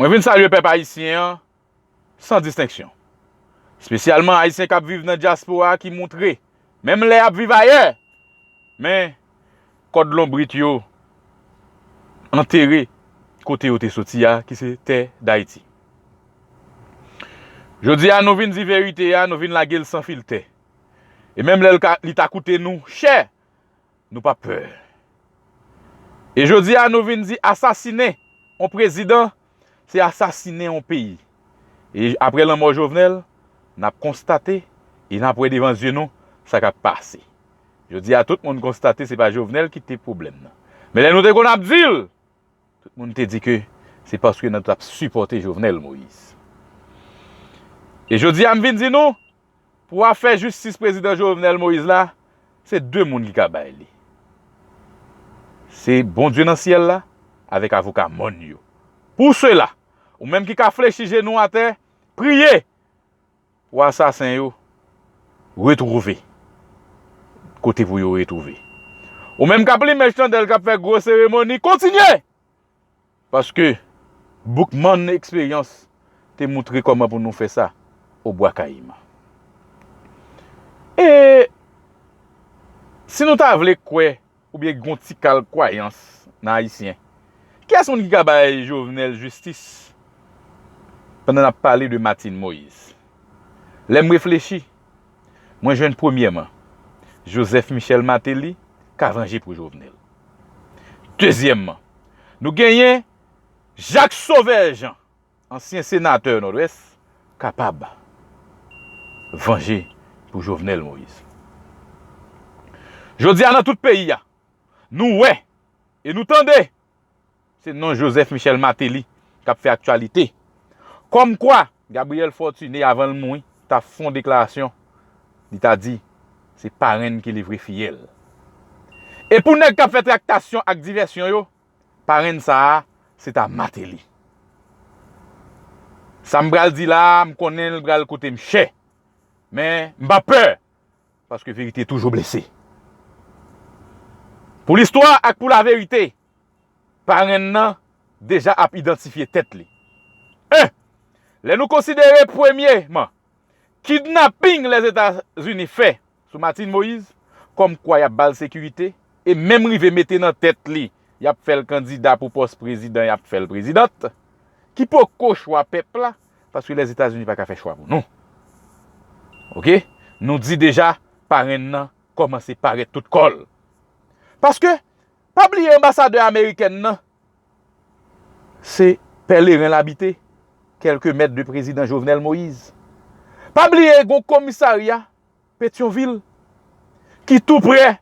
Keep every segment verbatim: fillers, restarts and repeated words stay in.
Mwen vin salye pèp ayisyen an san distenksyon. Espesyalman Ayisyen k ap viv nan dyaspora ki moutre, menm lè y ap viv ayè, men kòd lonbrit yo antere kote yo te soti a, ki se tè Dayiti. Jodi a, nou vin di verite a, nou vin lage l san filtè. E menm lè l ka, li ta koute nou chè, nou p ap pè. E jodi a, nou vin di asasinen yon prezidan, se asasinen yon peyi. E apre lanmò Jovenel, n ap konstate e n ap wè devan zye nou sa k ap pase. Jodi a, tout moun konstate se pa Jovenel ki te pwoblèm nan. Men lè nou te konn ap di l, tout moun te di ke se paske nou t ap sipòte Jovenel Moïse. E jodi a, m vin di nou, pou afè jistis prezidan Jovenel Moïse la, se de moun ki ka bay li. Se Bondye nan syèl la avèk avoka mòn yo. Pou sela, ou menm ki ka flechi jenou atè, priye pou asasen yo retwouve kote pou yo retwouve. Ou menm k ap limen chandèl, k ap fè gwo seremoni, kontinye! Paske Boukman Eksperyans te moutre kòman pou nou fè sa Obwa Kayiman. E si nou ta vle kwè oubyen gen yon ti kal kwayans nan Ayisyen, kiyès moun ki ka bay Jovenel jistis pandan n ap pale de Martine Moïse? Lè m reflechi, mwen jwenn premyèman Joseph Michel Martelly ka vanje pou Jovenel. Dezyèmman, nou genyen Jacques Sauveur Jean, ansyen senatè Nòdwès, kapab vanje pou Jovenel Moïse. Jodi a, nan tout peyi a, nou wè e nou tande se non Joseph Michel Martelly k ap fè aktyalite. Kòmkwa Gabriel Fortuné, avan l mouri, ta fè yon deklarasyon, li ta di se parenn ki livre fiyèl. E pou nèg k ap fè traktasyon ak divèsyon yo, parenn sa a, se ta Martelly. Sa m pral di la a, m konnen l pral koute m chè, men m pa pè, paske verite toujou blese. Pou listwa ak pou laverite, parenn nan deja ap idantifye tèt li. En, lè nou konsidere premyèman kidnaping Lèzetazini fè sou Martine Moïse, kòmkwa y ap ba l sekirite, e menm rive mete nan tèt li y ap fè l kandida pou pòs prezidan, y ap fè l prezidant, ki poko chwa pèp la, paske Lèzetazini pa ka fè chwa pou nou. Oke? Nou di deja, parenn nan kòmanse parèt tout kò l. Paske, pa bliye anbasadè amerikèn nan, se Pèleren l abite, kèlke mèt de prezidan Jovenel Moïse. Pa bliye gon komisarya Petyonvil ki tou prè,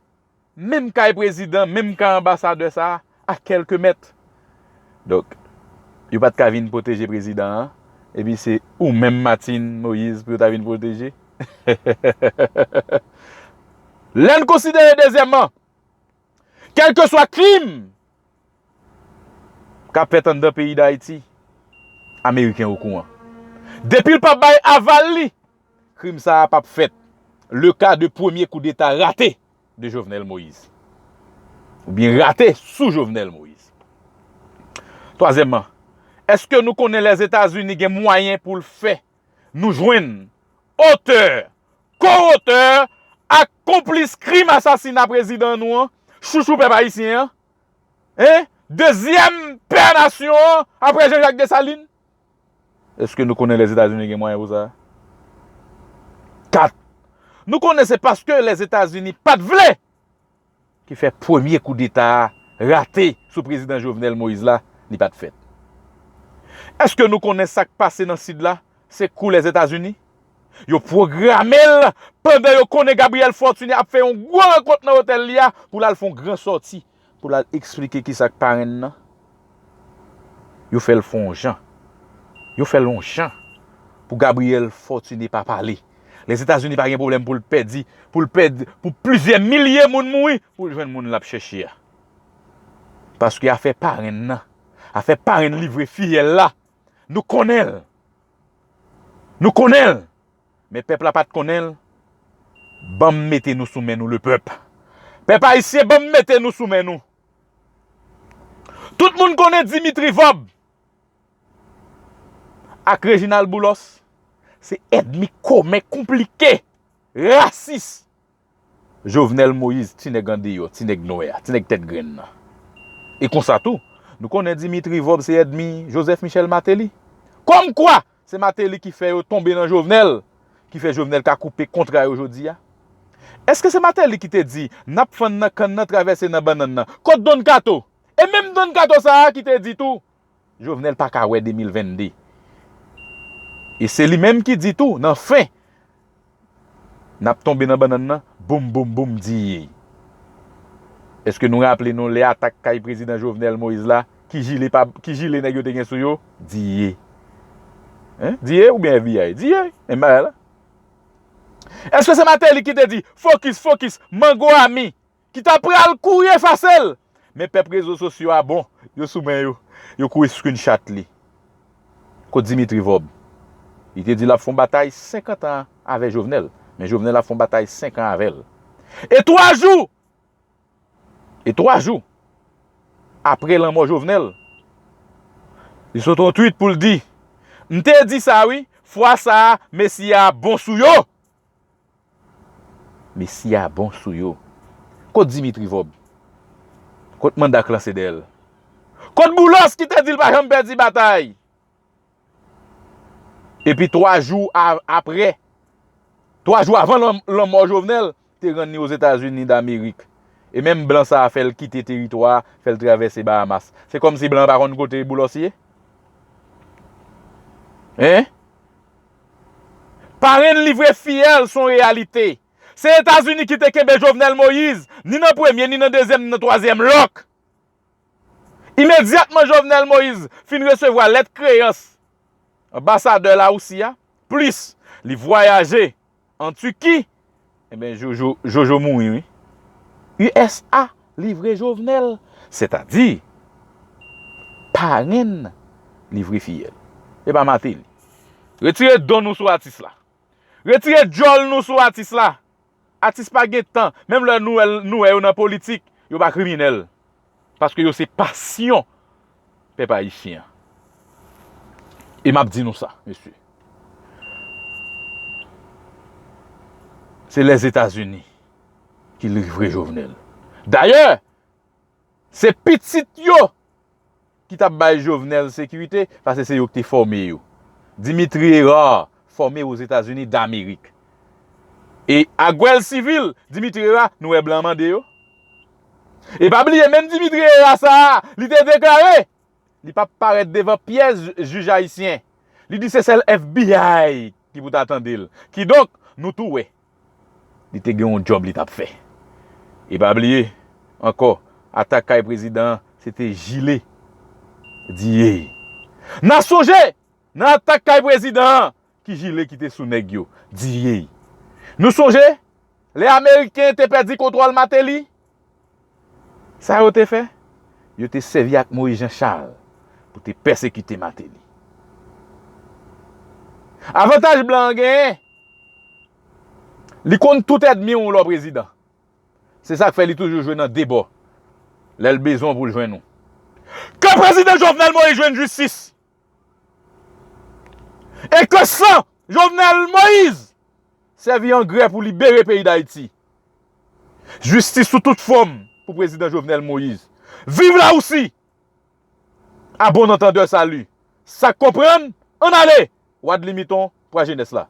menm kay prezidan, menm kay anbasadè sa a, a kèlke mèt. Donk, yo pa t ka vin pwoteje prezidan an, epi se ou menm Martine Moïse pou yo ta vin pwoteje. Lè n konsidere dezyèmman, kèlkeswa krim k ap fèt anndan peyi Dayiti, Ameriken okouran. Depi l pa bay aval li, krim sa a p ap fèt. Le ka de premye koudeta rate de Jovenel Moïse. Oubyen rate sou Jovenel Moïse. Twazyèmman, èske nou konnen Lèzetazini gen mwayen pou l fè nou jwenn otè, kowotè ak konplis krim asasina prezidan nou an, chouchou pèp ayisyen an, en, dezyèm pè nasyon an, apre Jean-Jacques Dessalines? Èske nou konnen Lèzetazini gen mwayen pou sa? Kat, nou konnen se paske Lèzetazini pa t vle ki fè premye koudeta a rate sou prezidan Jovenel Moïse la, li pa t fèt. Èske nou konnen sa k pase nan Sid la, se kou Lèzetazini? Yo pwograme l pandan yo konnen Gabriel Fortuné ap fè yon gwo rankont nan otèl li a pou l al fè yon gran sòti, pou l al eksplike kisa k parenn nan. Yo fè l fè yon jan. Yo fè l yon jan pou Gabriel Fortuné pa pale. Lèzetazini pa gen pwoblèm pou l pèdi, pou l pèdi, pou plizyè milye moun mouri, pou l jwenn moun l ap chèche a. Paske afè parenn nan, afè parenn livre fiyèl la, nou konnen l. Nou konnen l. Men pèp la pa t konnen l. Ban m mete nou sou men nou, lepèp. Pèp ayisyen, ban m mete nou sou men nou. Tout moun konnen Dimitri Vorbe. ak Reginald Boulos, se ènmi komen, konplike, rasis Jovenel Moïse, ti nèg andeyò, ti nèg nwè a, ti nèg tèt grenn nan. E konsa tou, nou konnen Dimitri Vorbe se ènmi Joseph Michel Martelly. Kòmkwa, se Martelly ki fè yo tonbe nan Jovenel, ki fè Jovenel ka koupe kontra yo jodi a. Èske se Martelly ki te di, "N ap fann nan kann nan, travèse nan bannann nan"? Kot Don Kato? E menm Don Kato sa a ki te di tou, Jovenel pa ka wè de mil vennde. E se li menm ki di tou, nan fen, n ap tonbe nan bannann nan, boum, boum, boum, diyey. Èske nou raple nou lè atak kay prezidan Jovenel Moïse la, ki jile pa, ki jile nèg yo te gen sou yo? Diyey. Hein? Diyey oubyen F B I? Diyey. Menm bagay la. Èske se Martelly ki te di, "Fokis, fokis, mango ami"? Ki ta pral kouri efase l. Men pèp rezo sosyo a, bon, yo sou men yo. Yo kouri screenshot li. Kot Dimitri Vorbe? Li te di l ap fè yon batay senkant an avè Jovenel. Men Jovenel ap fè yon batay senk an avè l. E twa jou! E twa jou apre lanmò Jovenel, li sot yon tweet pou l di, "M te di sa wi, fwa sa a, Mesi a bon sou yo." Mesi a bon sou yo. Kot Dimitri Vorbe? Kot manda k lanse dèyè l? Kot Boulos ki te di l pa janm pèdi batay? Epi twa jou a-, apre, twa jou avan lan-, lanmò Jovenel, te rann li Ozetazini Damerik. E menm blan sa a fè l kite teritwa a, fè l travèse Bahamas. Se kòmsi blan pa konn kote Boulos ye? Hein? Parenn livre fiyèl se yon reyalite. Se Etazini ki te kenbe Jovenel Moïse, ni nan premye, ni nan dezyèm, ni nan twazyèm lòk. Imedyatman Jovenel Moïse fin resevwa lèt kreyans anbasadè Larisi a, plis li vwayaje an Tiki, enben, Jojo, Jojo mouri, wi. U S A livre Jovenel, sètadi, parenn livre fiyèl. E pa Martelly. Retire don nou sou atis la. Retire djòl nou sou atis la. Atis pa gen tan. Menm lè nou wè, nou wè yo nan politik, yo pa kriminèl. Paske yo se pasyon pèp ayisyen an. E m ap di nou sa, mesye. Se Lèzetazini ki livre Jovenel. Dayè, se pitit yo ki t ap bay Jovenel sekirite, paske se yo ki te fòme yo. Dimitri Hérard fòme Ozetazini Damerik. E a gwèl sivil, Dimitri Hérard, nou wè blan mande yo. E pa bliye, menm Dimitri Hérard sa a, li te deklare, li p ap parèt devan pyès jij ayisyen. Li di se sèl F B I ki pou ta tande l. Kidonk, nou tou wè. Li te gen yon djòb li t ap fè. E pa bliye, ankò, atak kay prezidan an, se te jile diyey. N a sonje, nan atak kay prezidan an, ki jile ki te sou nèg yo, diyey. Nou sonje, lè Ameriken te pèdi kontwòl Martelly, sa yo te fè? Yo te sèvi ak Moïse Jean Charles pou te pèsekite Martelly. Avantaj blan an genyen, li konn tout ènmi w lè w prezidan. Se sa k fè li toujou jwe nan de bò, lè l bezwen w pou l jwenn ou. Ke prezidan Jovenel Moïse jwenn jistis! E ke san Jovenel Moïse sèvi angrè pou libere peyi Dayiti. Jistis sou tout fòm pou prezidan Jovenel Moïse. Viv Larisi! A bon antandè, sali. Sa k konprann, ann ale! Wadlimiton, pwa jenès la.